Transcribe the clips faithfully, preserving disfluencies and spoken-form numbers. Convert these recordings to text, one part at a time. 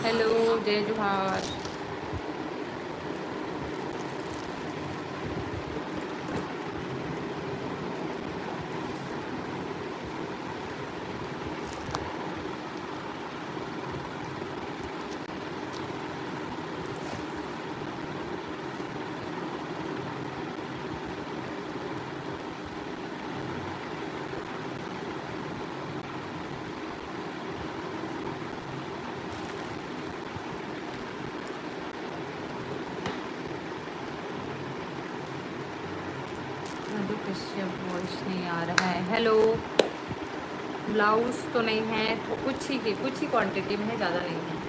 Hello, जय जोहार। मधु Kashyap voice नहीं आ रहा है। हेलो, ब्लाउज तो नहीं है, तो कुछ ही की कुछ ही क्वांटिटी में है, ज़्यादा नहीं है।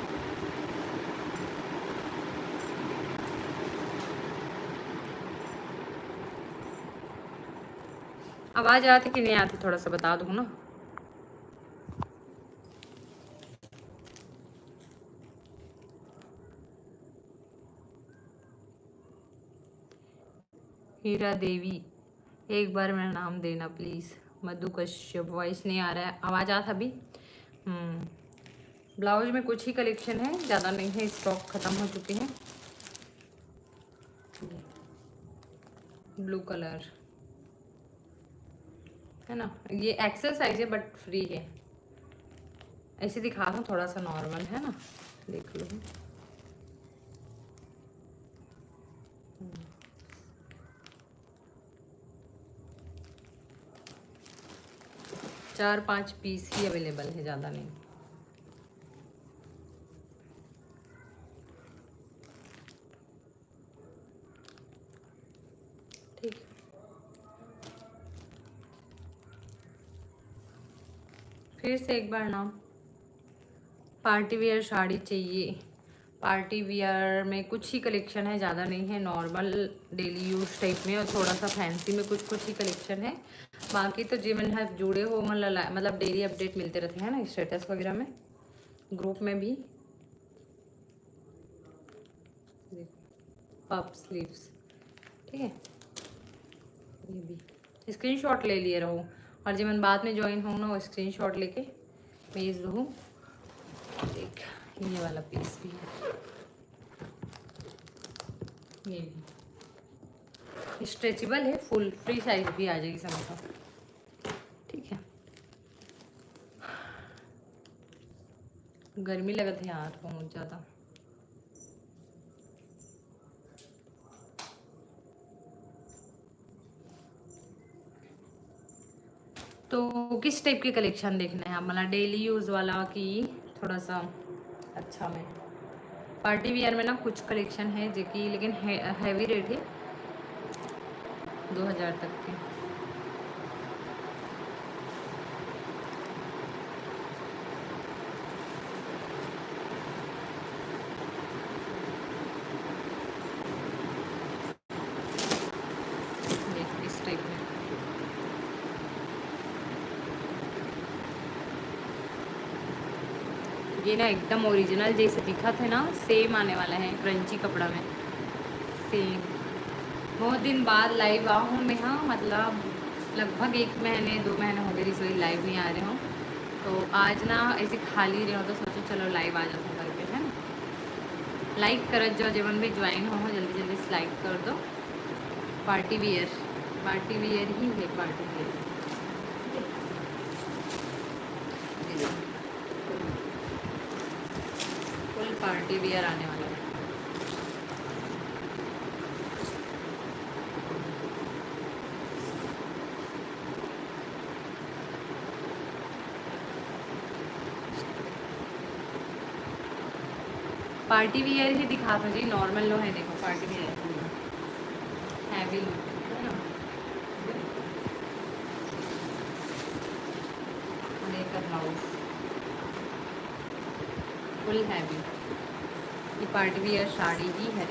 आवाज़ आती कि नहीं आती, थोड़ा सा बता दो ना। हीरा देवी, एक बार मेरा नाम देना प्लीज। मधु कश्यप, वॉइस नहीं आ रहा है, आवाज़ आ था अभी। हम्म, ब्लाउज में कुछ ही कलेक्शन है, ज़्यादा नहीं है, स्टॉक ख़त्म हो चुके हैं। ब्लू कलर है ना, ये एक्सेल साइज है बट फ्री है। ऐसे दिखा रहा हूँ, थोड़ा सा नॉर्मल है ना, देख लो। हम्म। चार पांच पीस ही अवेलेबल है, ज़्यादा नहीं। ठीक, फिर से एक बार ना, पार्टी वियर साड़ी चाहिए। पार्टी वियर में कुछ ही कलेक्शन है, ज़्यादा नहीं है, नॉर्मल डेली यूज़ टाइप में और थोड़ा सा फैंसी में कुछ कुछ ही कलेक्शन है। बाकी तो जे मन ह जुड़े हो, मन ला, मतलब डेली अपडेट मिलते रहते हैं ना, स्टेटस वगैरह में, ग्रुप में भी। पफ स्लीव्स, ठीक है, ये भी स्क्रीनशॉट ले लिए रहो। और जे मन बाद में ज्वाइन हो ना, वो स्क्रीनशॉट लेके भेज दो। देख, ये वाला पीस भी है, ये भी स्ट्रेचेबल है, फुल फ्री साइज भी आ जाएगी समझो। ठीक है, गर्मी लगत है यार बहुत ज़्यादा। तो किस टाइप के कलेक्शन देखना है आप, मतलब डेली यूज़ वाला कि थोड़ा सा अच्छा में? पार्टी वियर में ना कुछ कलेक्शन है जो कि, लेकिन है, हैवी रेट है, दो हज़ार तक के। देख, इस टाइप में। ये ना एकदम ओरिजिनल जैसे दिखत है ना, सेम आने वाला है क्रंची कपड़ा में, सेम। बहुत दिन बाद लाइव आ हूँ मैं, हाँ, मतलब लगभग एक महीने, दो महीने हो गए रही, सॉरी, लाइव नहीं आ रहे हो। तो आज ना ऐसे खाली रहे हो तो सोचो चलो लाइव आ जाता हूँ करके, है ना। लाइक करत जाओ, जेमन भी ज्वाइन हो, जल्दी जल्दी से लाइक कर दो। पार्टी वियर, पार्टी वियर ही है, पार्टी वियर। फुल पार्टी वियर आने वाला है। पार्टी वियर ही दिखा दो जी, नॉर्मल नो है, देखो पार्टी वियर हैवी लुक है ना। और एक ब्लाउज फुल हैवी, ये पार्टी वियर साड़ी ही है।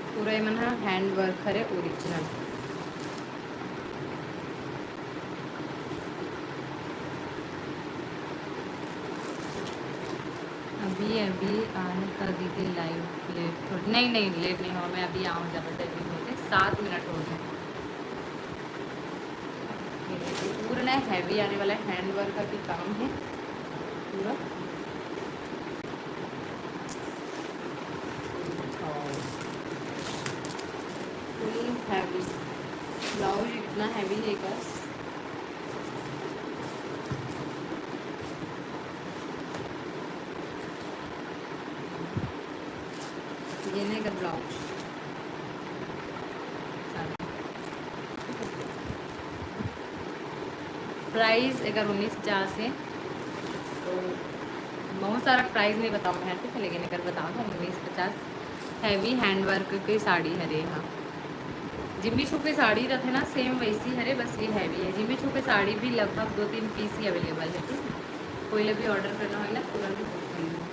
पूरा ये मन है हैंड वर्क हरे, ओरिजिनल। अभी अभी आए का दीदी, लाइव लेट थोड़ी? नहीं नहीं, लेट नहीं हुआ, मैं अभी आऊँ, ज़्यादा देर नहीं होते, सात मिनट हो गए। पूरा ना हैवी आने वाला है, हैंड वर्क का भी काम है पूरा। फुल हैवी ब्लाउज, इतना हैवी है बस। ये ना एकर ब्लाउज। प्राइस एकर उन्नीस पचास है। तो बहुत सारा प्राइस नहीं बताऊँ मैं, ठीक है, लेकिन एकर बता दो उन्नीस पचास। हैवी हैंड वर्क के साड़ी हरे। हाँ, जिमी चू के साड़ी रथे ना, सेम वैसी हरे, बस ये हैवी है। जिमी चू के साड़ी भी लगभग दो तीन पीस ही अवेलेबल है, ठीक है। कोई ला भी ऑर्डर करना होय ना, तुरंत बुक कर लो।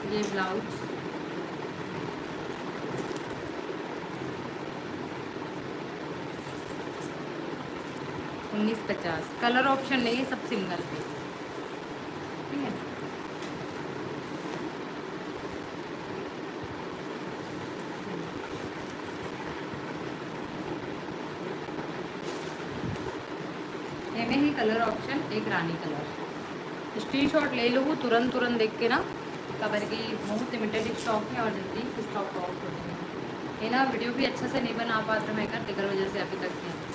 ये ब्लाउज उन्नीस पचास, कलर ऑप्शन नहीं है, सब सिंगल पीस, ठीक है। एमे ही कलर ऑप्शन एक रानी कलर। स्क्रीनशॉट ले लो तुरंत, तुरंत देख के ना, काबर कि बहुत लिमिटेड स्टॉक है और जल्दी स्टॉक आउट हो जाएगा। ये ना वीडियो भी अच्छा से नहीं बना पात रहे मैं कर, तेकर वजह से अभी तक नहीं।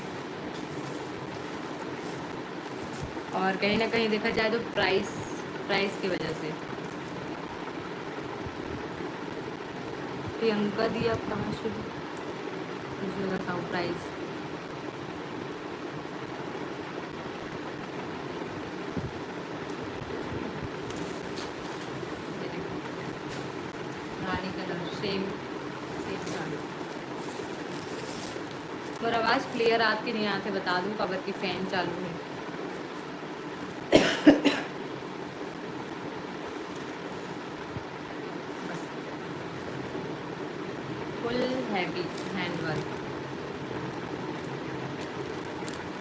और कहीं ना कहीं देखा जाए तो प्राइस, प्राइस की वजह से। प्रियंका दी, आप कहाँ से हो? मुझे बताओ प्राइस। ये देखो, रानी कलर, सेम, सेम साड़ी। और आवाज़ क्लियर आत के नहीं आत हे, बता दूँ, काबर की फैन चालू है। बस। फुल हैवी हैंड वर्क,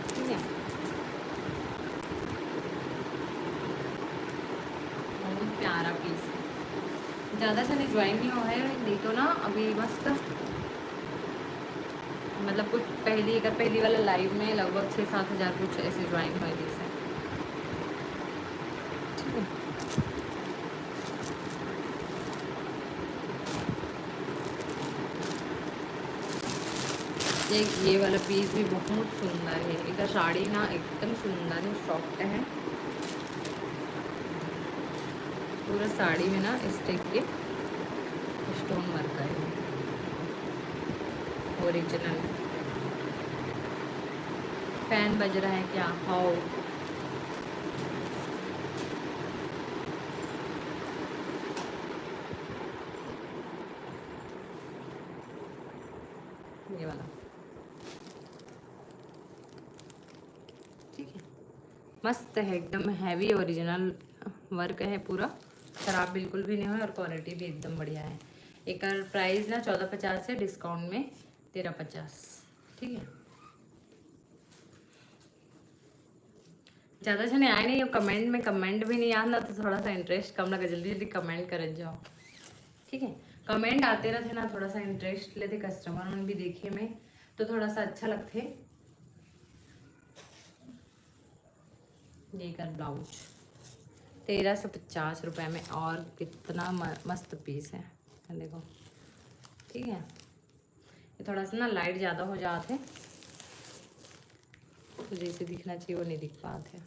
ठीक है। बहुत प्यारा पीस है। ज़्यादा झने ज्वाइन नहीं हुआ है, नहीं तो ना अभी मस्त, मतलब कुछ पहली, अगर पहली वाला लाइव में लगभग छः सात हज़ार कुछ ऐसे ज्वाइन हुए थे इसे। ठीक है। एक ये वाला पीस भी बहुत सुंदर है, एक साड़ी ना एकदम सुंदर है, सॉफ्ट है। पूरा साड़ी में ना इस टाइप के स्टोन वर्क है, ओरिजिनल। फैन बज रहा है क्या? हाओ। ये वाला, ठीक है, मस्त है एकदम, हैवी ओरिजिनल वर्क है पूरा, खराब बिल्कुल भी नहीं हुआ और क्वालिटी भी एकदम बढ़िया है। एकर प्राइस ना चौदह पचास है, डिस्काउंट में तेरह पचास, ठीक है। ज़्यादा झने आए नहीं, कमेंट में कमेंट भी नहीं आना, तो थोड़ा सा इंटरेस्ट कम लगा, जल्दी जल्दी कमेंट करत जाओ, ठीक है। कमेंट आते रहते ना, थोड़ा सा इंटरेस्ट लेते, कस्टमर मन भी देखे में तो थोड़ा सा अच्छा लगते। ये कर ब्लाउज तेरह सौ पचास रुपये में, और कितना म-, मस्त पीस है, देखो, ठीक है। ये थोड़ा सा ना लाइट ज़्यादा हो जात हे, तो जैसे दिखना चाहिए वो नहीं दिख पात हे।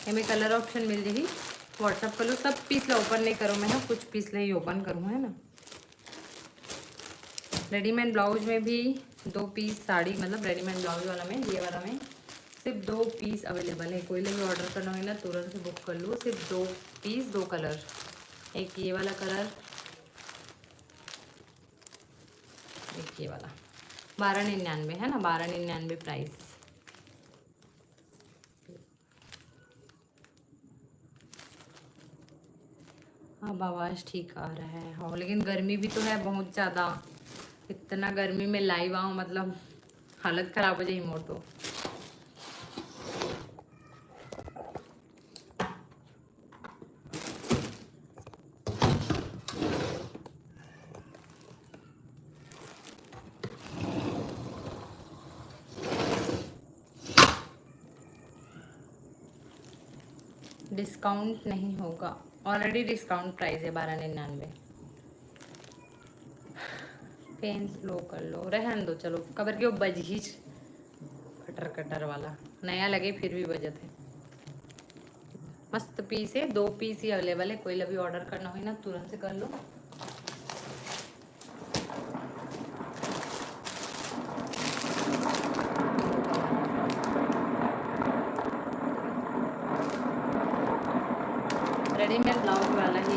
एमे कलर ऑप्शन मिल जाही, WhatsApp कर लो। सब पीस ला ओपन नहीं करूँ मैं, हाँ, कुछ पीस ला ही ओपन करूँ, है ना। रेडीमेड ब्लाउज में भी दो पीस साड़ी, मतलब रेडीमेड ब्लाउज वाला में, ये वाला में सिर्फ दो पीस अवेलेबल है। कोई ला भी ऑर्डर करना हो ना, तुरंत से बुक कर लो। सिर्फ दो पीस, दो कलर, एक ये वाला कलर, एक ये वाला। बारह निन्यानवे है ना, बारह निन्यानवे प्राइस। अब आवाज़ ठीक आ रहा है। हाँ, लेकिन गर्मी भी तो है बहुत ज़्यादा। इतना गर्मी में लाइव आऊँ, मतलब हालत ख़राब हो जाए मोर तो। डिस्काउंट नहीं होगा, ऑलरेडी डिस्काउंट प्राइस है बारह निन्यानवे। फैन स्लो कर लो, रहन दो, चलो, कबर के वो बजहीच। कटर कटर वाला नया लगे फिर भी बजत है। मस्त पीस है, दो पीस ही अवेलेबल है। कोई ला भी ऑर्डर करना हो ना, तुरंत से कर लो। रेडीमेड ब्लाउज वाला ही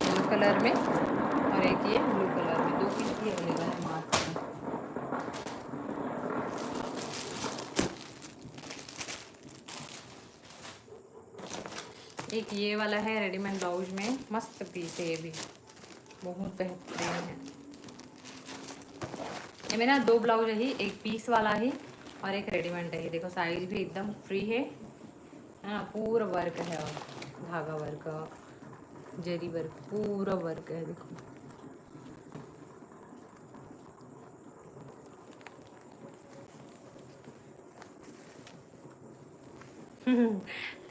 येलो कलर में और एक ये ब्लू कलर में, दो पीस ही अवेलेबल है मात्र। एक ये वाला है रेडीमेड ब्लाउज में, मस्त पीस है ये भी, बहुत बेहतरीन है। ये मेरा दो ब्लाउज है, एक पीस वाला ही और एक रेडीमेड है। ये देखो, साइज भी एकदम फ्री है, है ना, पूरा वर्क है और धागा वर्क, जरी वर्क, पूरा वर्क है। देखो,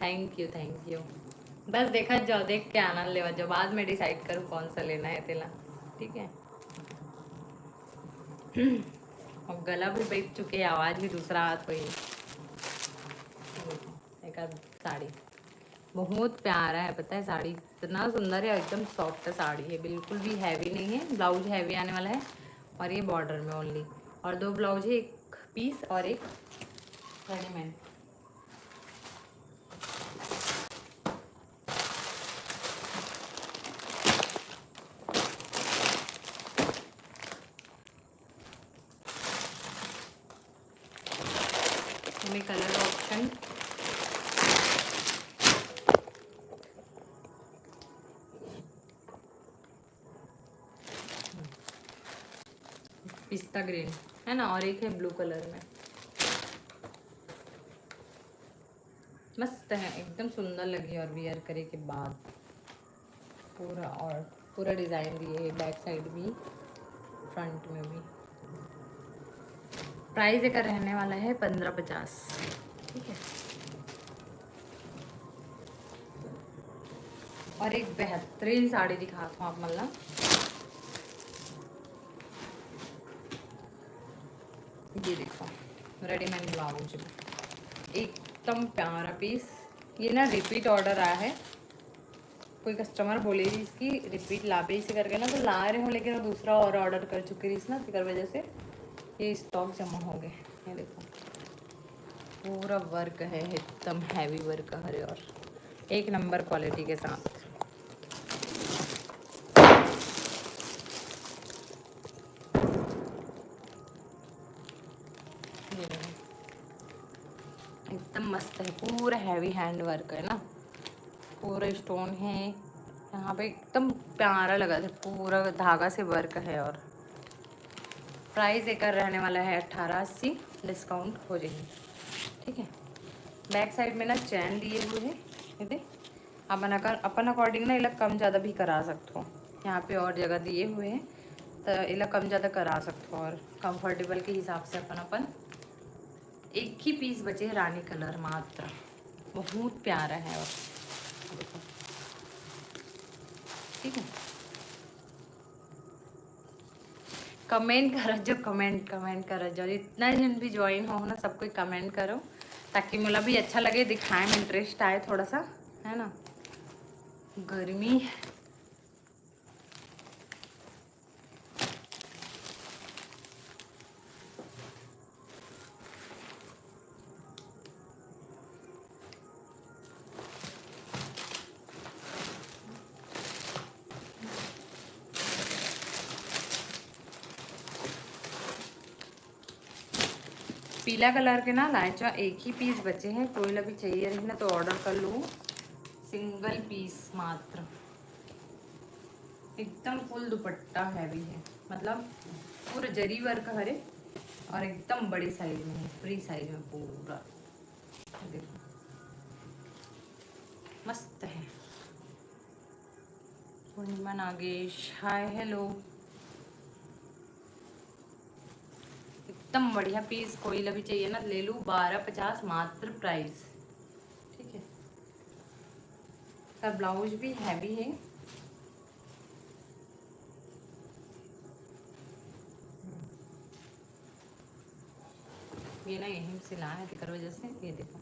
थैंक यू, थैंक यू। बस देखा जाओ, देख के आनंद लेवा जाओ, बाद में डिसाइड करूँ कौन सा लेना है तेला, ठीक है। और गला भी बैठ चुके हैं, आवाज भी दूसरा आत हुई। एक आध साड़ी बहुत प्यारा है, पता है, साड़ी इतना सुंदर है, एकदम सॉफ्ट साड़ी है, बिल्कुल भी हैवी नहीं है, ब्लाउज हैवी आने वाला है। और ये बॉर्डर में ओनली, और दो ब्लाउज है, एक पीस और एक रेडीमेड। कलर ऑप्शन पिस्ता ग्रीन है ना, और एक है ब्लू कलर में। मस्त है, एकदम सुंदर लगी और वियर करे के बाद पूरा, और पूरा डिजाइन दिए है बैक साइड भी, फ्रंट में भी। प्राइस एकर रहने वाला है पंद्रह पचास, ठीक है। और एक बेहतरीन साड़ी दिखाता हूँ आप, मतलब ये देखो, रेडीमेड ब्लाउज में एकदम प्यारा पीस। ये ना रिपीट ऑर्डर आया है, कोई कस्टमर बोले रही इसकी रिपीट लाबे इसे करके ना, तो ला रहे हूँ, लेकिन वो दूसरा और ऑर्डर कर चुकी रही ना, तेकर वजह से ये स्टॉक जमा हो गए। ये देखो, पूरा वर्क है, एकदम हैवी वर्क है, और एक नंबर क्वालिटी के साथ। एकदम मस्त है, पूरा हैवी हैंड वर्क है ना, पूरा स्टोन है यहाँ पे, एकदम प्यारा लगा था, पूरा धागा से वर्क है। और प्राइस एकर रहने वाला है अठारह अस्सी, डिस्काउंट हो जाएगी, ठीक है। बैक साइड में ना चैन दिए हुए हैं, ये दे, अपन अगर अपन अकॉर्डिंग ना इला कम ज़्यादा भी करा सकते हो, यहाँ पे और जगह दिए हुए हैं तो इला कम ज़्यादा करा सकते हो, और कंफर्टेबल के हिसाब से अपन अपन एक ही पीस बचे रानी कलर मात्र, बहुत प्यारा है। और देखो, ठीक है, कमेंट कर जो, कमेंट कमेंट कर जो, जितना जन भी ज्वाइन हो ना, सब कोई कमेंट करो, ताकि मोला भी अच्छा लगे, दिखाए में इंटरेस्ट आए थोड़ा सा, है ना। गर्मी पीला कलर के ना लाइचा एक ही पीस बचे हैं, कोई ला भी चाहिए रही ना तो ऑर्डर कर लो, सिंगल पीस मात्र। एकदम फुल दुपट्टा हैवी है, मतलब पूरा जरी वर्क हरे और एकदम बड़ी साइज में है, फ्री साइज में पूरा। देखो मस्त है। पूर्णिमा नागेश, हाय हेलो। एकदम बढ़िया पीस, कोई ला भी चाहिए ना, ले लू, बारह पचास मात्र प्राइस। ठीक है, इसका ब्लाउज भी हैवी है। ये ना यहीं से ला है, तेकर वजह से ये देखो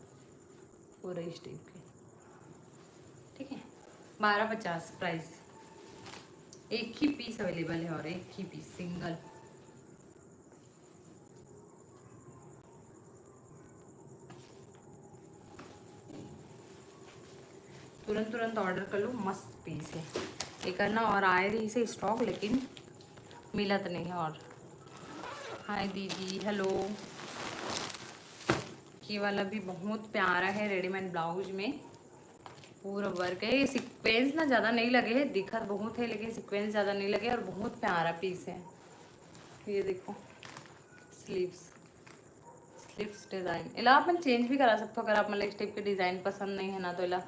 पूरा इस टाइप के। ठीक है, बारह पचास प्राइस। एक ही पीस अवेलेबल है और एक ही पीस सिंगल। तुरंत तुरंत ऑर्डर कर लो, मस्त पीस है। एक ना और आए रही से स्टॉक, लेकिन मिलत नहीं है। और हाय दीदी, हेलो। ये वाला भी बहुत प्यारा है रेडीमेड ब्लाउज में, पूरा वर्क है। ये सीक्वेंस ना ज़्यादा नहीं लगे है, दिखत बहुत है लेकिन सीक्वेंस ज़्यादा नहीं लगे और बहुत प्यारा पीस है। ये देखो स्लीव्स, स्लीव्स डिज़ाइन एला अपन चेंज भी करा सकते हो। अगर आप मतलब इस टाइप के डिज़ाइन पसंद नहीं है ना, तो एला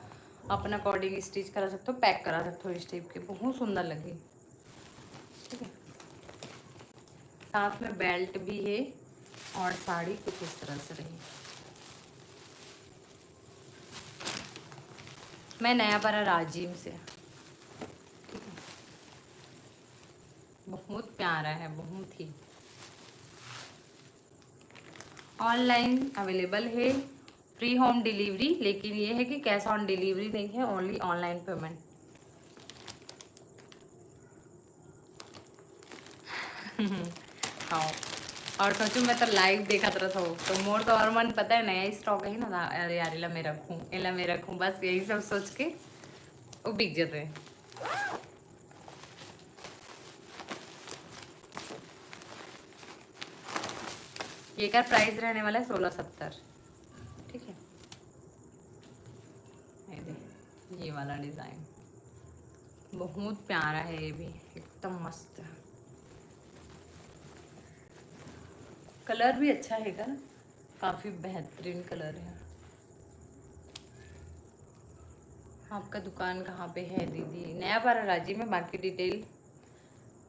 अपन अकॉर्डिंग स्टिच करा सकते हो, पैक करा सकते हो इस टाइप के, बहुत सुंदर लगे। ठीक है, साथ में बेल्ट भी है और साड़ी कुछ इस तरह से रही। मैं नया पारा राजिम से। ठीक है, बहुत प्यारा है, बहुत ही। ऑनलाइन अवेलेबल है, फ्री होम डिलीवरी, लेकिन ये है कि कैश ऑन डिलीवरी नहीं है, ओनली ऑनलाइन पेमेंट। हाँ, और सोचो मैं तो लाइव देखत रहत हूँ, तो मोर तो और मन पता है नया स्टॉक है ना, अरे यार, एला मैं रखूँ, एला मैं रखूँ, बस यही सब सोच के वो बिक जाते हैं। ये का प्राइस रहने वाला है सोलह सत्तर। ठीक है, ये दे, ये वाला डिज़ाइन बहुत प्यारा है, ये भी एकदम मस्त है। कलर भी अच्छा है का, काफ़ी बेहतरीन कलर है। आपका दुकान कहाँ पे है दीदी? नया पारा राजी में, बाकी डिटेल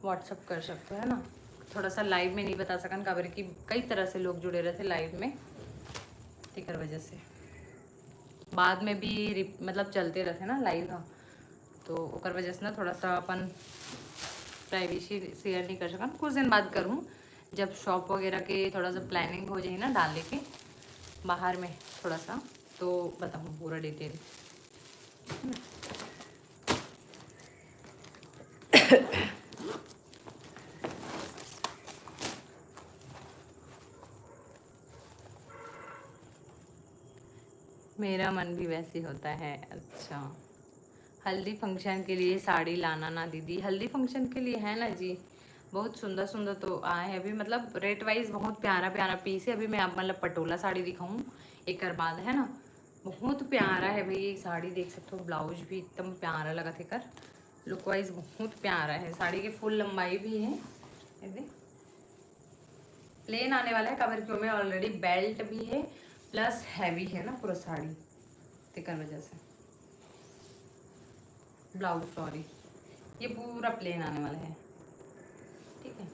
व्हाट्सअप कर सकते हो, है ना। थोड़ा सा लाइव में नहीं बता सकन, काबर कि कई तरह से लोग जुड़े रहते लाइव में, तेकर वजह से बाद में भी रिप-, मतलब चलते रहते ना लाइव, हाँ, तो ओकर वजह से ना थोड़ा सा अपन प्राइवेसी शेयर नहीं कर सकन। कुछ दिन बाद करूँ, जब शॉप वगैरह के थोड़ा सा प्लानिंग हो जाए ना डाले के बाहर में थोड़ा सा, तो बताऊँ पूरा डिटेल। मेरा मन भी वैसे होता है। अच्छा, हल्दी फंक्शन के लिए साड़ी लाना ना दीदी। हल्दी फंक्शन के लिए है ना जी, बहुत सुंदर सुंदर तो आए हैं अभी, मतलब रेट वाइज बहुत प्यारा प्यारा पीस है। अभी मैं आप मतलब पटोला साड़ी दिखाऊँ एक बाद, है ना। बहुत प्यारा है भाई ये साड़ी, देख सकते हो ब्लाउज भी एकदम प्यारा लगा थे कर, लुक वाइज बहुत प्यारा है। साड़ी की फुल लंबाई भी है, ये देख। प्लेन आने वाला है, काबर कि ओमे ऑलरेडी बेल्ट भी है प्लस हैवी है ना पूरा साड़ी, तेकर वजह से। ब्लाउज, सॉरी, ये पूरा प्लेन आने वाला है। ठीक है,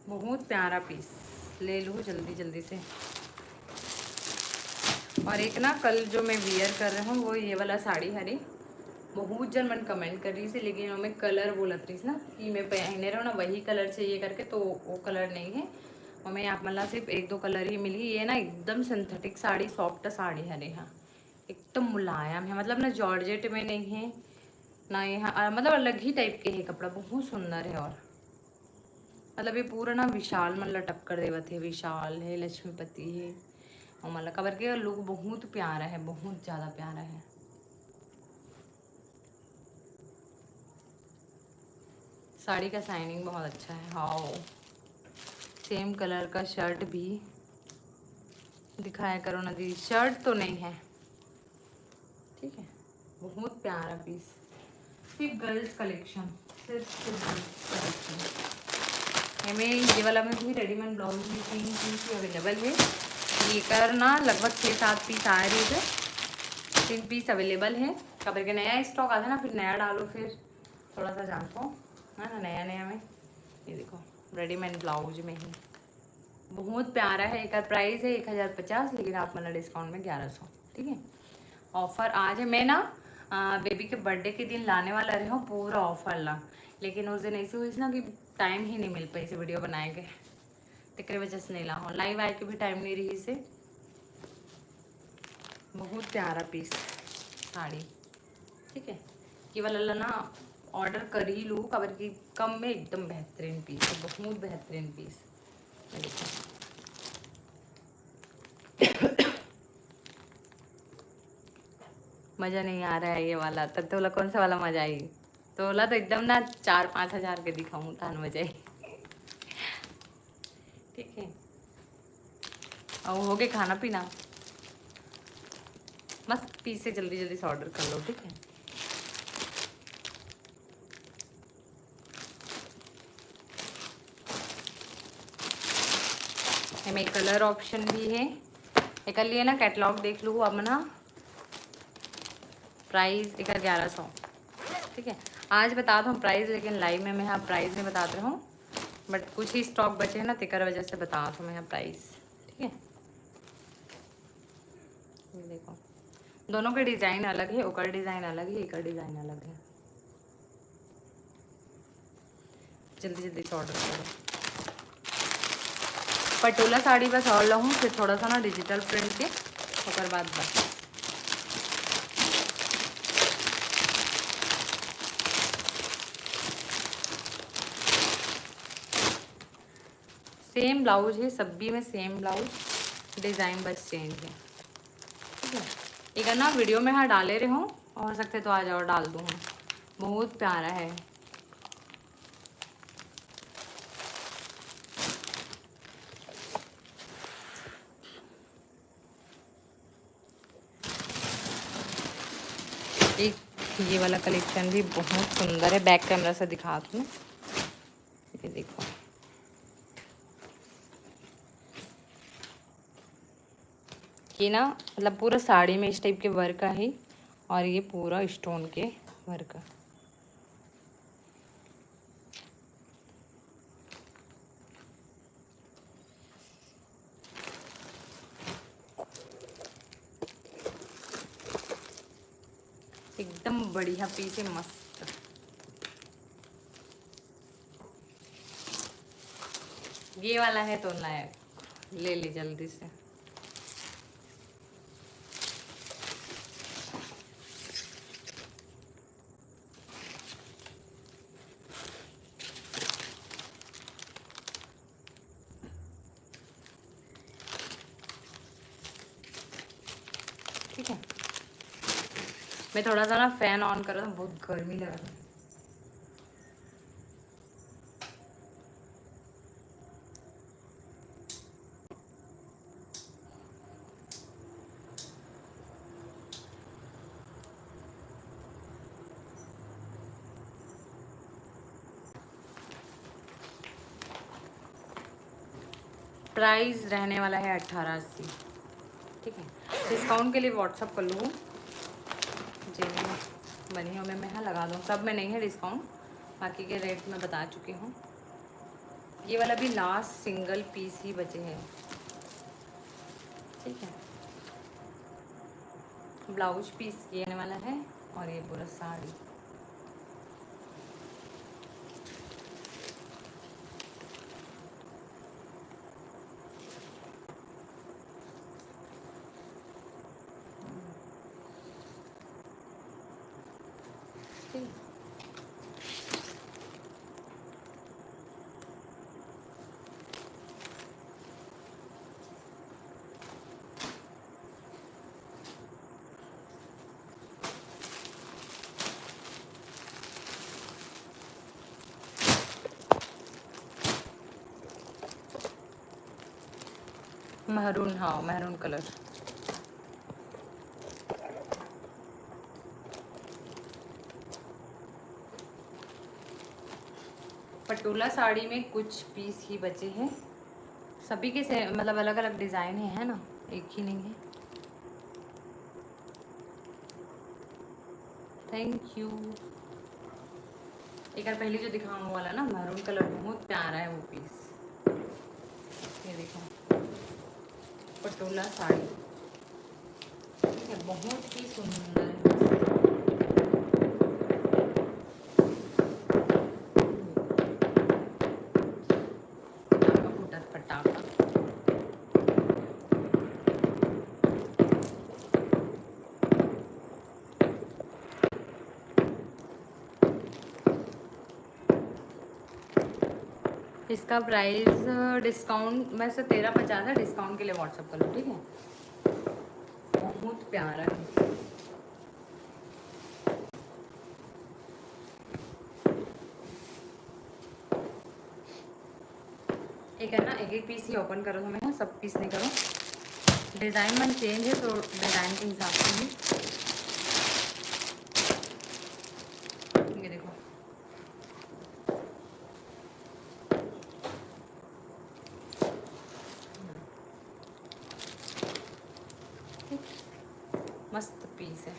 बहुत प्यारा पीस, ले लूँ जल्दी जल्दी से। और एक ना कल जो मैं वियर कर रही हूँ वो ये वाला साड़ी हरे, बहुत जन मन कमेंट कर रही थी, लेकिन ओमे कलर बोलत रही ना कि मैं पहने रहूँ ना वही कलर चाहिए करके, तो वो कलर नहीं है। ओमे आप मन ला सिर्फ एक दो कलर ही मिली। ये ना एकदम सिंथेटिक साड़ी, सॉफ्ट साड़ी हरे, हाँ एकदम मुलायम है, मतलब ना जॉर्जेट में नहीं है ना, यहाँ मतलब अलग ही टाइप के है कपड़ा, बहुत सुंदर है। और मतलब ये पूरा ना विशाल मन ला टक्कर देवत है, विशाल है, लक्ष्मीपति है, और मतलब काबर के लुक बहुत प्यारा है, बहुत ज़्यादा प्यारा है। साड़ी का शाइनिंग बहुत अच्छा है। हाँ, सेम कलर का शर्ट भी दिखाया करो ना दीदी। शर्ट तो नहीं है, ठीक है, बहुत प्यारा पीस, सिर्फ गर्ल्स कलेक्शन, सिर्फ सिर्फ गर्ल्स कलेक्शन। एमे ये वाला में भी रेडीमेड ब्लाउज भी तीन पीस ही अवेलेबल है। ये कर ना लगभग छः सात पीस आ रही है, तीन पीस अवेलेबल है। काबर के नया स्टॉक आता है ना, फिर नया डालो, फिर थोड़ा सा जान पाओ, है ना, नया नया में। ये देखो, रेडीमेड ब्लाउज में ही बहुत प्यारा है। एक प्राइस है एक हज़ार पचास, लेकिन आप मतलब डिस्काउंट में ग्यारह सौ, ठीक है। ऑफर आज है। मैं ना बेबी के बर्थडे के दिन लाने वाला रहे हूँ पूरा ऑफर ला, लेकिन उस दिन ऐसी हुई ना कि टाइम ही नहीं मिल पाई इसे वीडियो बनाए के, तेकरे वजह से नहीं ला हूँ। लाइव आए के भी टाइम नहीं रही से। बहुत प्यारा पीस साड़ी, ठीक है। ये वाला ला ना ऑर्डर कर ही लू, काबर कि कम में एकदम बेहतरीन पीस है, बहुत बेहतरीन पीस। ये देखो। मजा नहीं आ रहा है ये वाला, तो तोला कौन सा वाला मजा आई? तोला तो एकदम ना चार पाँच हजार के दिखाऊं, तान मजा आई। ठीक है, और हो गए खाना पीना, मस्त पीस से जल्दी जल्दी से ऑर्डर कर लो, ठीक है। एमे कलर ऑप्शन भी है, एकर लिए ना कैटलॉग देख लू अब ना। प्राइस एकर ग्यारह सौ, ठीक है। आज बता दो हम प्राइस, लेकिन लाइव में मैं हाँ प्राइस नहीं बतात रहा हूँ, बट कुछ ही स्टॉक बचे हैं ना, तेकर वजह से बतात हूँ मैं हाँ प्राइस, ठीक है। ये देखो, दोनों के डिजाइन अलग है, ओकर डिजाइन अलग है, एकर डिजाइन अलग है। जल्दी जल्दी से ऑर्डर करो। पटोला साड़ी बस और लाऊँ, फिर थोड़ा सा ना डिजिटल प्रिंट के, ओकर बाद बस। सेम ब्लाउज है, सब्बी में सेम ब्लाउज, डिजाइन बस चेंज है, ठीक है। एक ना वीडियो में हाँ डाले रहे हूँ, हो सकते तो आज और डाल दूँ, बहुत प्यारा है। एक ये वाला कलेक्शन भी बहुत सुंदर है, बैक कैमरा से दिखा तुम्हें, ये देखो। ये ना मतलब पूरा साड़ी में इस टाइप के वर्क है, और ये पूरा स्टोन के वर्क। एकदम बढ़िया पीस है, मस्त। ये वाला है तो लायक, ले ले जल्दी से। ठीक है, मैं थोड़ा सा ना फैन ऑन कर रहा था, बहुत गर्मी लग रहा है। प्राइस रहने वाला है अट्ठारह अस्सी, ठीक है। डिस्काउंट के लिए व्हाट्सअप कर लूँ, जिन बनी हो मैं, मैं हाँ लगा दूँ, सब में नहीं है डिस्काउंट, बाकी के रेट मैं बता चुकी हूँ। ये वाला भी लास्ट सिंगल पीस ही बचे हैं, ठीक है। ब्लाउज पीस ये आने वाला है और ये पूरा साड़ी। महरून, हाँ, महरून कलर। पटोला साड़ी में कुछ पीस ही बचे हैं, सभी के से मतलब अलग अलग डिज़ाइन है, है ना, एक ही नहीं है। Thank you. एक बार पहले जो दिखाऊँ वो वाला ना, मरून कलर, बहुत प्यारा है वो पीस। ये देखो, पटोला साड़ी, ठीक है, बहुत ही सुंदर है। फटाका फूटत फटाका। इसका प्राइस डिस्काउंट में से तेरह पचास है, डिस्काउंट के लिए व्हाट्सअप कर लो, ठीक है। बहुत प्यारा है। एक है ना, एक एक पीस ही ओपन करो, हमें ना सब पीस नहीं करो। डिज़ाइन मन चेंज है, तो डिज़ाइन के हिसाब से ही। ये देखो, मस्त पीस है,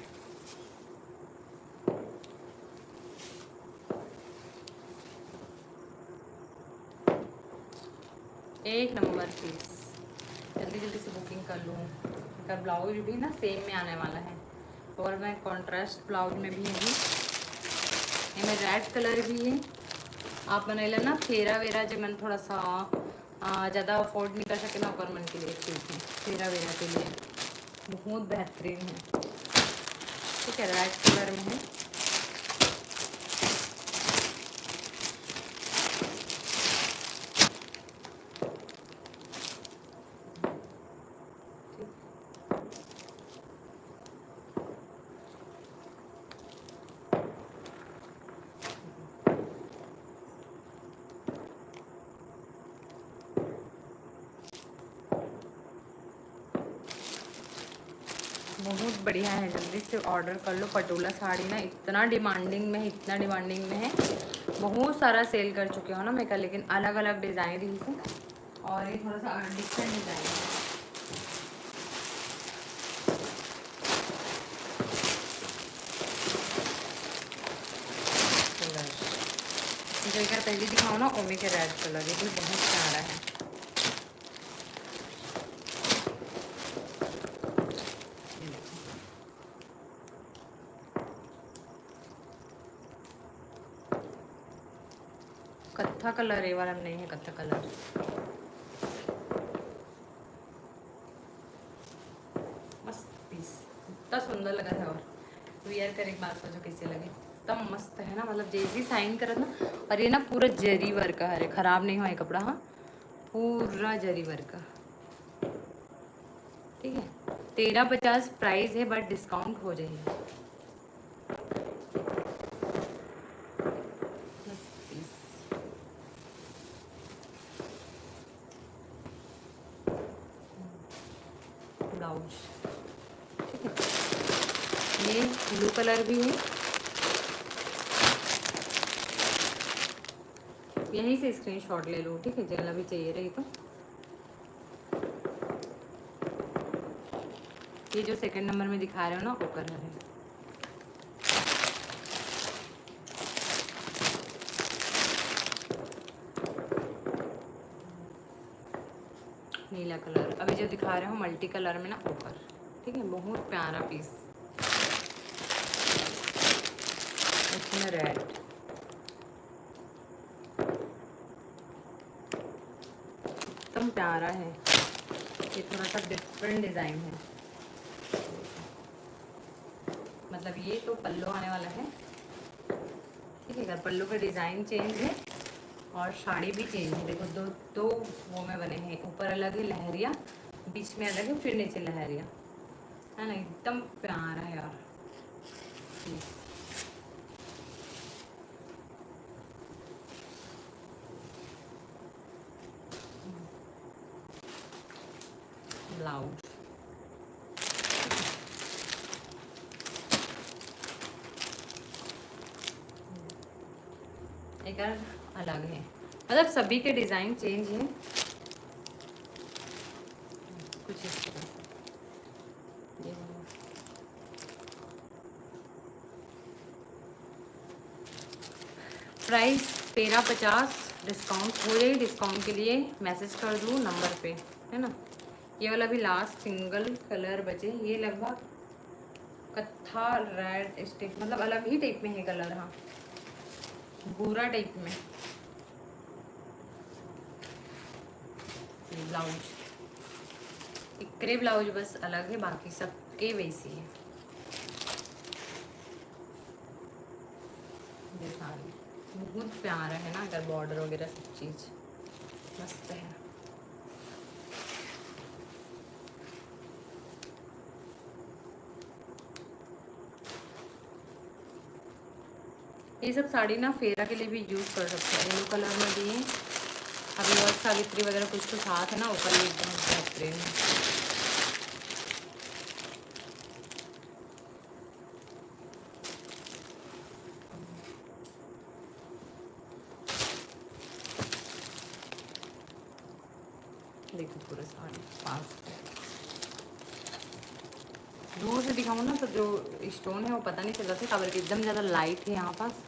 एक नंबर पीस। जल्दी जल्दी से बुकिंग कर लूँ। इसका ब्लाउज भी ना सेम में आने वाला है, और मैं कॉन्ट्रास्ट ब्लाउज में भी है, ये में रेड कलर भी है। आप मन लेना फेरा वेरा, जे मन थोड़ा सा ज़्यादा अफोर्ड नहीं कर सके ना, ओकर मन के लिए ठीक है, फेरा वेरा के लिए बहुत बेहतरीन है। ठीक है, रेड कलर में है। बहुत बढ़िया है, जल्दी से ऑर्डर कर लो। पटोला साड़ी ना इतना डिमांडिंग में है, इतना डिमांडिंग में है, बहुत सारा सेल कर चुके हो ना मैं कल, लेकिन अलग अलग डिज़ाइन रही थी और ये थोड़ा सा डिफरेंट डिज़ाइन है। जो एक पहले दिखाओ ना, ओमे के रेड कलर, ये भी बहुत प्यारा है। कत्था कलर ये वाला नहीं है, कत्था कलर। मस्त पीस, इतना सुंदर लगा था। और वियर करे के बाद सोचो कैसे लगे, एकदम मस्त है ना। मतलब जैसे ही साइन करत ना, और ये ना पूरा जरी वर्क का है, खराब नहीं हुआ ये कपड़ा। हाँ, पूरा जरी वर्क का। ठीक है, तेरह पचास प्राइस है, बट डिस्काउंट हो जाएगी। ब्लाउज, ठीक है, ये ब्लू कलर भी है। यहीं से स्क्रीनशॉट ले लो, ठीक है, जेला भी चाहिए रही तो। ये जो सेकंड नंबर में दिखा रहे हो ना, वो कलर है। नीला कलर, अभी जो दिखा रहे हो मल्टी कलर में ना, ऊपर, ठीक है, बहुत प्यारा पीस। इसमें रेड, एकदम प्यारा है। ये थोड़ा सा डिफरेंट डिज़ाइन है। मतलब ये तो पल्लू आने वाला है, ठीक है। अगर पल्लू का डिज़ाइन चेंज है और साड़ी भी चेंज है। देखो, दो दो वो में बने हैं, ऊपर अलग है लहरिया, बीच में अलग है, फिर नीचे लहरिया, है ना। एकदम प्यारा है यार। ब्लाउज, एक अलग है, मतलब सभी के डिज़ाइन चेंज है। कुछ इस तरह से। ये वाला। प्राइस तेरह पचास, डिस्काउंट हो जाए। डिस्काउंट के लिए मैसेज कर दो नंबर पे, है ना। ये वाला भी लास्ट सिंगल कलर बचे, ये लगभग कत्था रेड स्टेप, मतलब अलग ही टाइप में है कलर। हाँ, भूरा टाइप में। ये ब्लाउज, एकरे ब्लाउज बस अलग है, बाकी सबके वैसे ही है। ये साड़ी बहुत प्यारा है ना, अगर बॉर्डर वगैरह सब चीज़ मस्त है। ये सब साड़ी ना फेरा के लिए भी यूज़ कर सकते हैं। येलो कलर में भी है। अभी वट सावित्री वगैरह कुछ तो साथ है ना, ऊपर ये एकदम बेहतरीन है। देखो पूरा साड़ी पास दूर से दिखाऊँ ना तो जो स्टोन है वो पता नहीं चलता था, काबर कि एकदम ज़्यादा लाइट है यहाँ पास।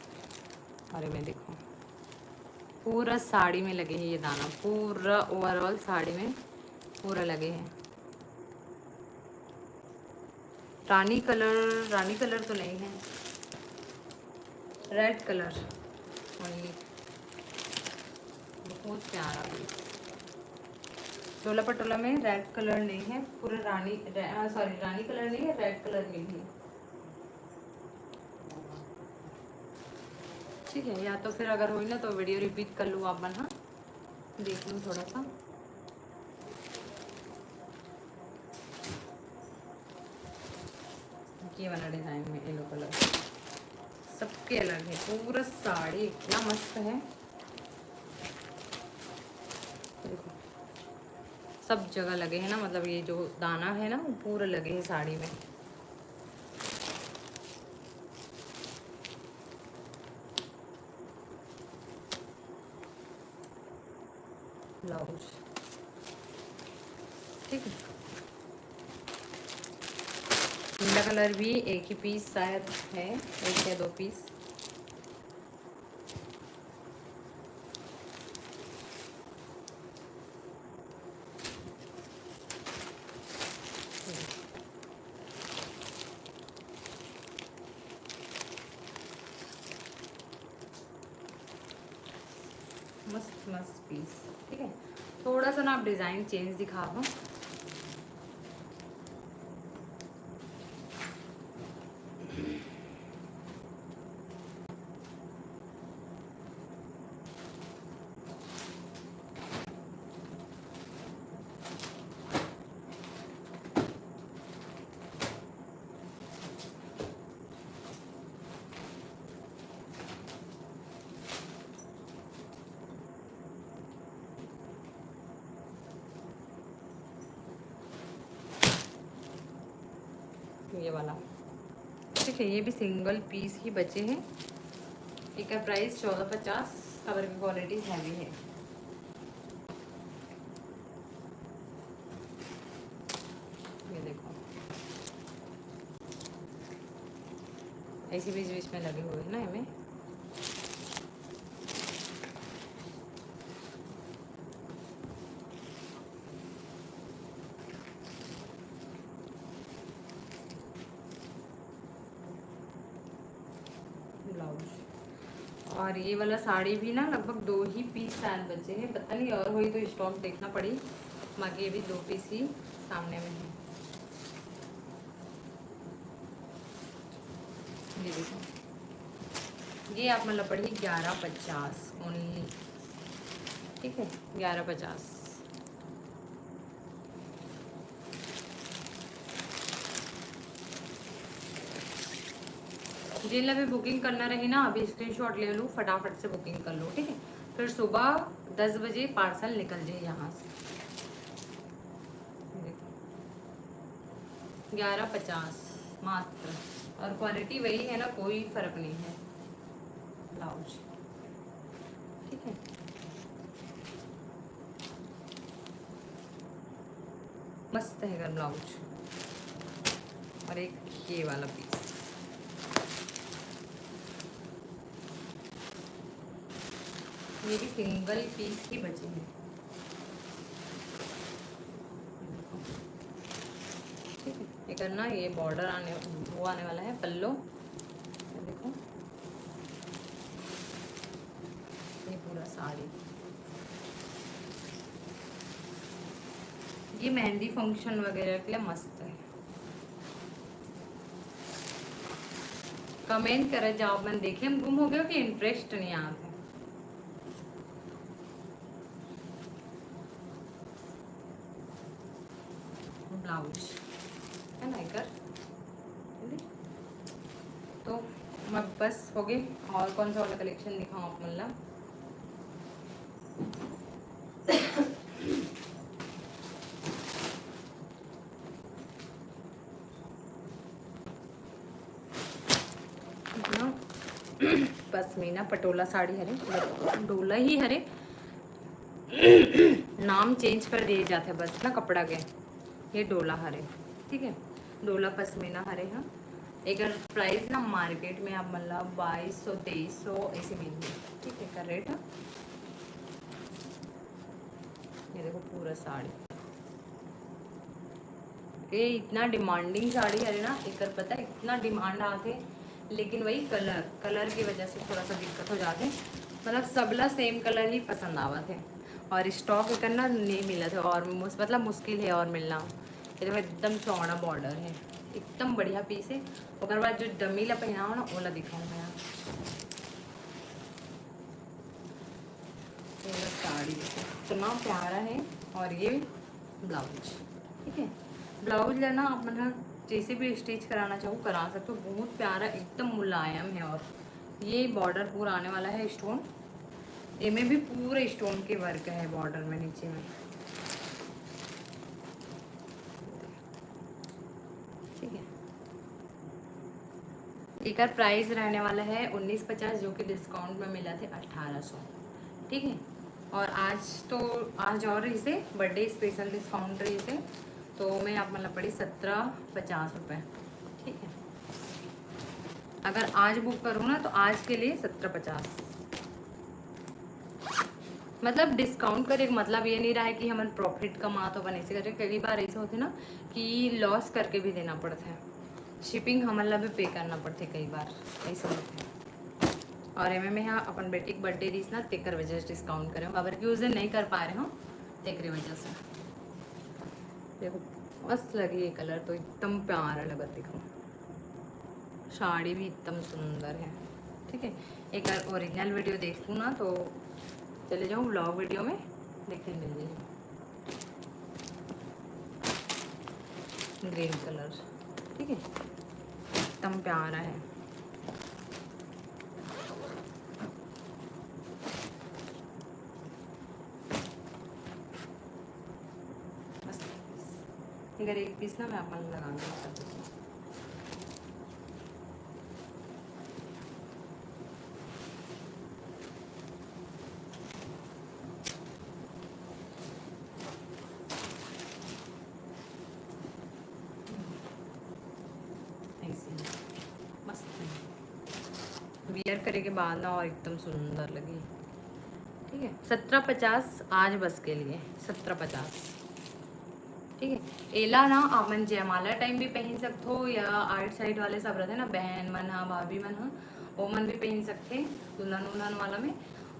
और ये में देखो पूरा साड़ी में लगे हैं ये दाना, पूरा ओवरऑल साड़ी में पूरा लगे हैं। रानी कलर, रानी कलर तो नहीं है, रेड कलर ओनली। बहुत प्यारा पीस। डोला पटोला में रेड कलर नहीं है, पूरा रानी, सॉरी, रानी कलर नहीं है, रेड कलर में ही है। ठीक है, या तो फिर अगर होई ना तो वीडियो रिपीट कर लूँ आप मन, हाँ, देख लूँ थोड़ा सा। ये वाला डिज़ाइन में येलो कलर, सबके अलग है। पूरा साड़ी इतना मस्त है, देखो सब जगह लगे हैं ना, मतलब ये जो दाना है ना वो पूरा लगे हैं साड़ी में। ब्लाउज, ठीक है। नीला कलर भी एक ही पीस शायद है, एक या दो पीस। मस्त मस्त पीस, ठीक है। थोड़ा सा ना आप डिज़ाइन चेंज दिखाओ। ये वाला, ठीक है, ये भी सिंगल पीस ही बचे हैं। एक का प्राइस चौदह पचास, काबर की क्वालिटी हैवी है। ये देखो, ऐसे बीच बीच में लगे हुए हैं ना इनमें। ब्लाउज। और ये वाला साड़ी भी ना लगभग दो ही पीस शायद बचे हैं, पता नहीं और होई तो स्टॉक देखना पड़ी, बाकी ये भी दो पीस ही सामने में है। ये देखो, ये आप मतलब पड़ी ग्यारह पचास ओनली, ठीक है, ग्यारह पचास। जिन ला भी बुकिंग करना रही ना, अभी स्क्रीनशॉट ले लो, फटाफट से बुकिंग कर लो, ठीक है। फिर सुबह दस बजे पार्सल निकल जाए यहाँ से। ग्यारह पचास मात्र, और क्वालिटी वही है ना, कोई फ़र्क नहीं है। ब्लाउज, ठीक है, मस्त है ब्लाउज। और एक ये वाला पीस, ये भी सिंगल पीस ही बची है। ठीक है, ये करना, ये बॉर्डर आने, वो आने वाला है, पल्लू। ये देखो, ये पूरा साड़ी, ये मेहंदी फंक्शन वगैरह के लिए मस्त है। कमेंट करे जाओ, मन देखे हम गुम हो गए कि इंटरेस्ट नहीं आते। ब्लाउज है ना एकर, तो मैं बस हो गए। और कौन सा वाला कलेक्शन दिखाऊँ आप मन ला? पश्मीना पटोला साड़ी हरे, मतलब डोला ही हरे, नाम चेंज कर दिए जाते बस ना कपड़ा के। ये डोला हरे, ठीक है, डोला पश्मीना हरे। हाँ, एकर प्राइस ना मार्केट में आप मतलब बाईस सौ, तेईस सौ ऐसे मिलही, ठीक है, एकर रेट। ये देखो पूरा साड़ी, ये इतना डिमांडिंग साड़ी हरे ना, एकर पता है इतना डिमांड आते, लेकिन वही कलर, कलर की वजह से थोड़ा सा दिक्कत हो जाते। मतलब सबला सेम कलर ही पसंद आवत है और स्टॉक एकर ना नहीं मिलत है और मुस-, मतलब मुश्किल है और मिलना। ये देखो एकदम चौड़ा बॉर्डर है, एकदम बढ़िया पीस है। ओकर बाद जो डमी ला पहनाओ ना, ओला दिखाऊँ मैं। ये साड़ी इतना प्यारा है। और ये ब्लाउज, ठीक है, ब्लाउज लेना आप मन ह जैसे भी स्टिच कराना चाहो करा सकते हो, बहुत प्यारा, एकदम मुलायम है। और ये बॉर्डर पूरा आने वाला है स्टोन, इमे भी पूरे स्टोन के वर्क है बॉर्डर में, नीचे में, ठीक है। एकर प्राइस रहने वाला है उन्नीस पचास, जो कि डिस्काउंट में मिलत हे अठारह सौ, ठीक है। और आज तो, आज और रहिसे बर्थडे स्पेशल डिस्काउंट रहिसे, तो मैं आप मतलब पड़ी सत्रह पचास रुपये, ठीक है। अगर आज बुक करूँ ना तो आज के लिए सत्रह पचास। मतलब डिस्काउंट करे के मतलब ये नहीं रहा है कि हमन प्रॉफिट कमात हो, अपन ऐसे करे। कई बार ऐसे होथे ना कि लॉस करके भी देना पड़ता है, शिपिंग हमन ला भी पे करना पड़थे कई बार, ऐसे होथे। और एमे में हाँ अपन बेटी के बर्थडे रहिस ना, तेकर वजह से डिस्काउंट करे हूँ, काबर कि उस दिन नहीं कर पा रहे हूँ, तेकरे वजह से। देखो मस्त लगी ये कलर, तो एकदम प्यारा लगत। देखो साड़ी भी एकदम सुंदर है, ठीक है। एक बार ओरिजिनल वीडियो देखूँ ना तो चले जाऊँ ब्लॉग वीडियो में, देखे मिल जाए। ग्रीन कलर, ठीक है, एकदम प्यारा है। अगर एक पीस ना मैं अपन लगा दूँ। ऐसे मस्त है, वियर करे के बाद ना और एकदम सुंदर लगी। ठीक है, सत्रह पचास आज बस के लिए, सत्रह पचास। ठीक है, एला ना आप मन जयमाला टाइम भी पहन सकथो, या आउटसाइड वाले सब रहते ना, बहन मन हा, भाभी मन हा, वो मन भी पहन सकथे दुल्हन उल्हन वाला में।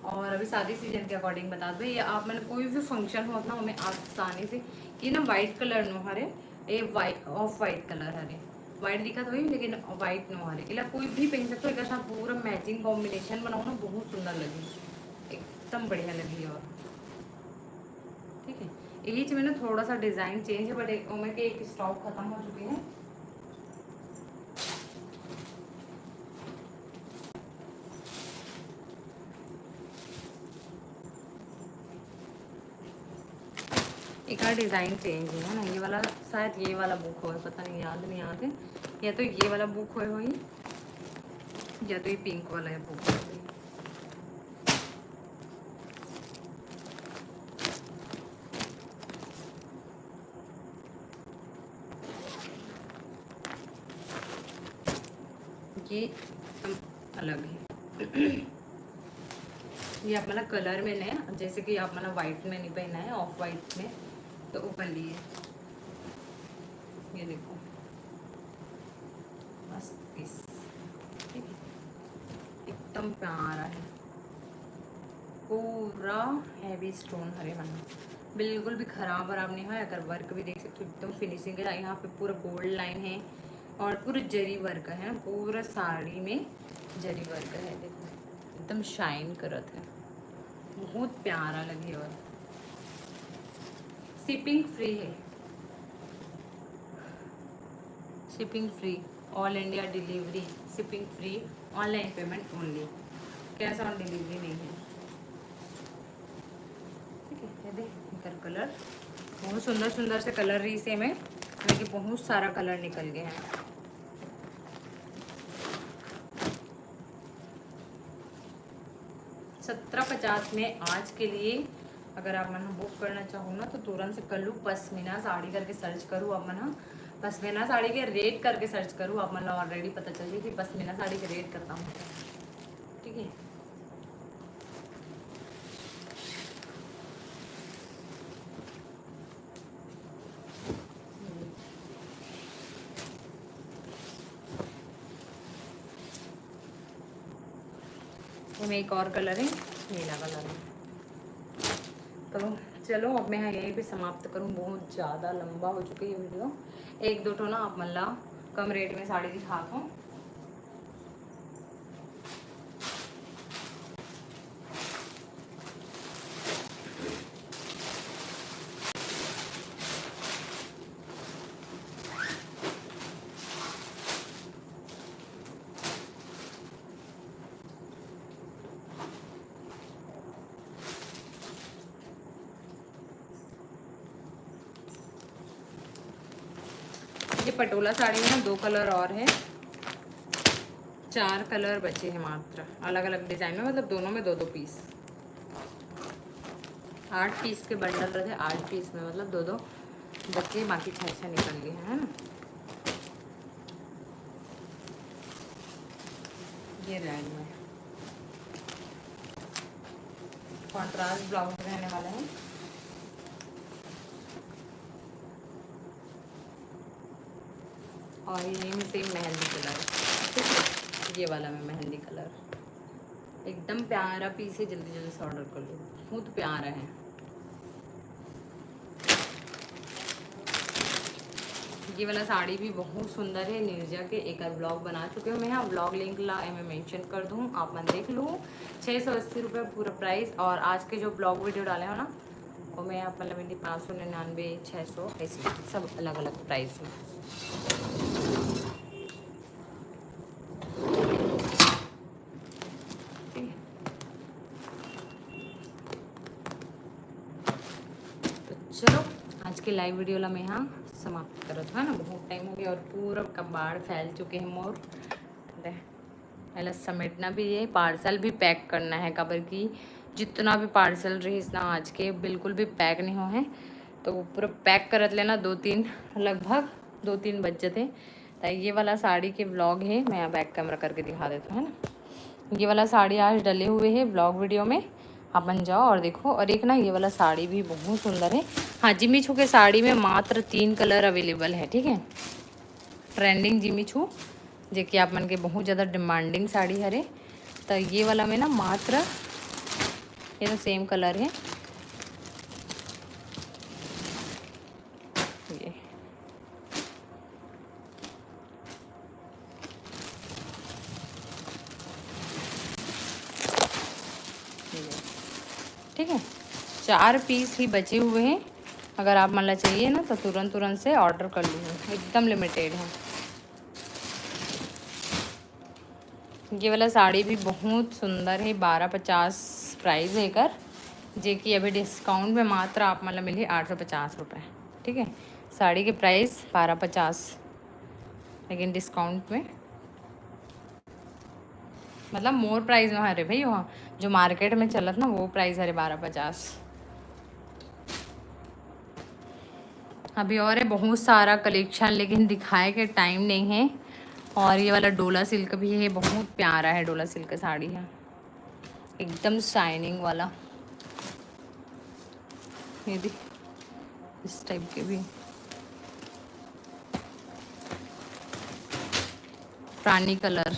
और अभी शादी सीजन के अकॉर्डिंग बता दो, ये आप मन कोई भी फंक्शन हो ना, हमें आसानी से, ये ना वाइट कलर नो हरे, ये वाइट, ऑफ वाइट कलर हरे, वाइट दिखत होही लेकिन वाइट नो हरे। एला कोई भी पहन सकथो, एकर साथ पूरा मैचिंग कॉम्बिनेशन बनाओ ना, बहुत सुंदर लगी, एकदम बढ़िया लगी। और ठीक है, यही में ना थोड़ा सा डिजाइन चेंज है, बट ओमे के एक स्टॉक खत्म हो चुके हैं। एक डिजाइन चेंज है ना, ये वाला, शायद ये वाला बुक होए, पता नहीं, याद नहीं आते, या तो ये वाला बुक होए होही, या तो ये पिंक वाला है बुक होए होही। ये एकदम अलग है। ये आप मन ला कलर में नहीं, जैसे कि आप मन ला व्हाइट में नहीं पहनना है, ऑफ व्हाइट में, तो ओकर लिए ये देखो, मस्त पीस, ठीक है, एकदम प्यारा है, पूरा हैवी स्टोन हरे मन, बिल्कुल भी खराब वराब नहीं है। अगर वर्क भी देख सकते हो, एकदम फिनिशिंग है। यहाँ पे पूरा गोल्ड लाइन है और पूरा जरी वर्क है ना, पूरा साड़ी में जरी वर्क है। देखो, एकदम शाइन करत है, बहुत प्यारा लगे। और शिपिंग फ्री है, shipping free, all India delivery, shipping free, online payment only, cash on delivery नहीं है। ठीक है, ये देख, एकर कलर बहुत सुंदर सुंदर से कलर रही से में, लेकिन बहुत सारा कलर निकल गया है। सत्रह पचास में आज के लिए अगर आप मन बुक करना चाहो ना, तो तुरंत से कलू पश्मीना साड़ी करके सर्च करू। आप मन ह पश्मीना साड़ी के रेट करके सर्च करू। आप मन ला ऑलरेडी पता चल जाए कि पश्मीना साड़ी के रेट कितना होता है। ठीक है, एमे एक और कलर है, नीला कलर है। तो चलो, अब मैं यहीं पे समाप्त करूँ, बहुत ज़्यादा लंबा हो चुका है ये वीडियो। एक दो ठो ना आप मन ला कम रेट में साड़ी दिखात हूँ। ये पटोला साड़ी में ना दो कलर और है, चार कलर बचे हैं मात्र, अलग अलग डिजाइन में, मतलब दोनों में दो दो पीस। आठ पीस के बंडल रहे, आठ पीस में मतलब दो दो बचे, बाकी छः छः निकल गए हैं, है ना। ये रेड में कॉन्ट्रास्ट ब्लाउज रहने वाला है। और ये में सेम मेहंदी कलर, ठीक है, ये वाला में मेहंदी कलर, एकदम प्यारा पीस है, जल्दी जल्दी से ऑर्डर कर लो, बहुत प्यारा है। ये वाला साड़ी भी बहुत सुंदर है, नीरजा के एक आध ब्लॉग बना चुके हूँ मैं, हाँ, ब्लॉग लिंक ला मैं मेंशन कर दूँ, आप मन देख लो। छः सौ अस्सी रुपये पूरा प्राइस, और आज के जो ब्लॉग वीडियो डाले हो ना, वो मैं आप मतलब पाँच सौ निन्यानवे, छः सौ, ऐसे सब अलग अलग प्राइस में। ठीक है, तो चलो, आज के लाइव वीडियो ला मैं यहाँ समाप्त करत हूँ, है ना। बहुत टाइम हो गया और पूरा कबाड़ फैल चुके हैं मोर। दे, एला समेटना भी है, पार्सल भी पैक करना है, काबर कि जितना भी पार्सल रहिस ना आज के, बिल्कुल भी पैक नहीं हो है, तो वो पूरा पैक करत लेना दो तीन, लगभग दो तीन बज जथे। तो ये वाला साड़ी के व्लॉग है, मैं बैक कैमरा करके दिखा देता हूँ, है ना। ये वाला साड़ी आज डले हुए है व्लॉग वीडियो में, अपन जाओ और देखो। और एक ना ये वाला साड़ी भी बहुत सुंदर है। हाँ, जिमी चू के साड़ी में मात्र तीन कलर अवेलेबल है, ठीक है। ट्रेंडिंग जिमी चू, जे कि आप मन के बहुत ज़्यादा डिमांडिंग साड़ी हरे। तो ये वाला में ना मात्र, ये तो सेम कलर है, ये, ठीक है, चार पीस ही बचे हुए हैं। अगर आप मन ला चाहिए ना, तो तुरंत तुरंत से ऑर्डर कर लीजिए, एकदम लिमिटेड है। ये वाला साड़ी भी बहुत सुंदर है, बारह पचास प्राइस है एकर, जे कि अभी डिस्काउंट में मात्र आप मन ला मिली आठ सौ पचास रुपये। ठीक है, साड़ी के प्राइस बारह पचास, लेकिन डिस्काउंट में, मतलब मोर प्राइस में हरे भाई, वहाँ जो मार्केट में चलत ना, वो प्राइस हरे बारह पचास। अभी और है बहुत सारा कलेक्शन, लेकिन दिखाए के टाइम नहीं है। और ये वाला डोला सिल्क भी है, बहुत प्यारा है, डोला सिल्क साड़ी है, एकदम शाइनिंग वाला। ये देख, इस टाइप के भी रानी कलर,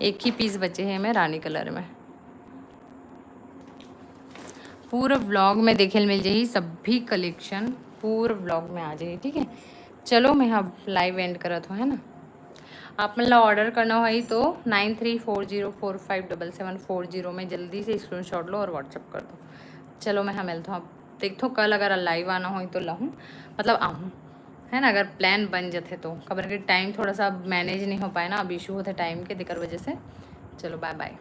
एक ही पीस बचे हैं मैं रानी कलर में। पूरा व्लॉग में देखे ल मिल जाही सभी कलेक्शन, पूरा व्लॉग में आ जाही, ठीक है। चलो, मैं अब लाइव एंड करत हूँ, है ना। आप मन ला ऑर्डर करना होही तो नाइन थ्री फोर जीरो फोर फाइव डबल सेवन फोर जीरो में जल्दी से स्क्रीनशॉट लो और व्हाट्सअप कर दो। चलो, मैं ह मिलत हूँ। अब देखथों, कल अगर लाइव आना होही तो लहूँ, मतलब आहूँ, है ना, अगर प्लान बन जथे तो। काबर कि टाइम थोड़ा सा मैनेज नहीं हो पाए ना, अब इशू होथे टाइम के, तेकर वजह से। चलो, बाय बाय।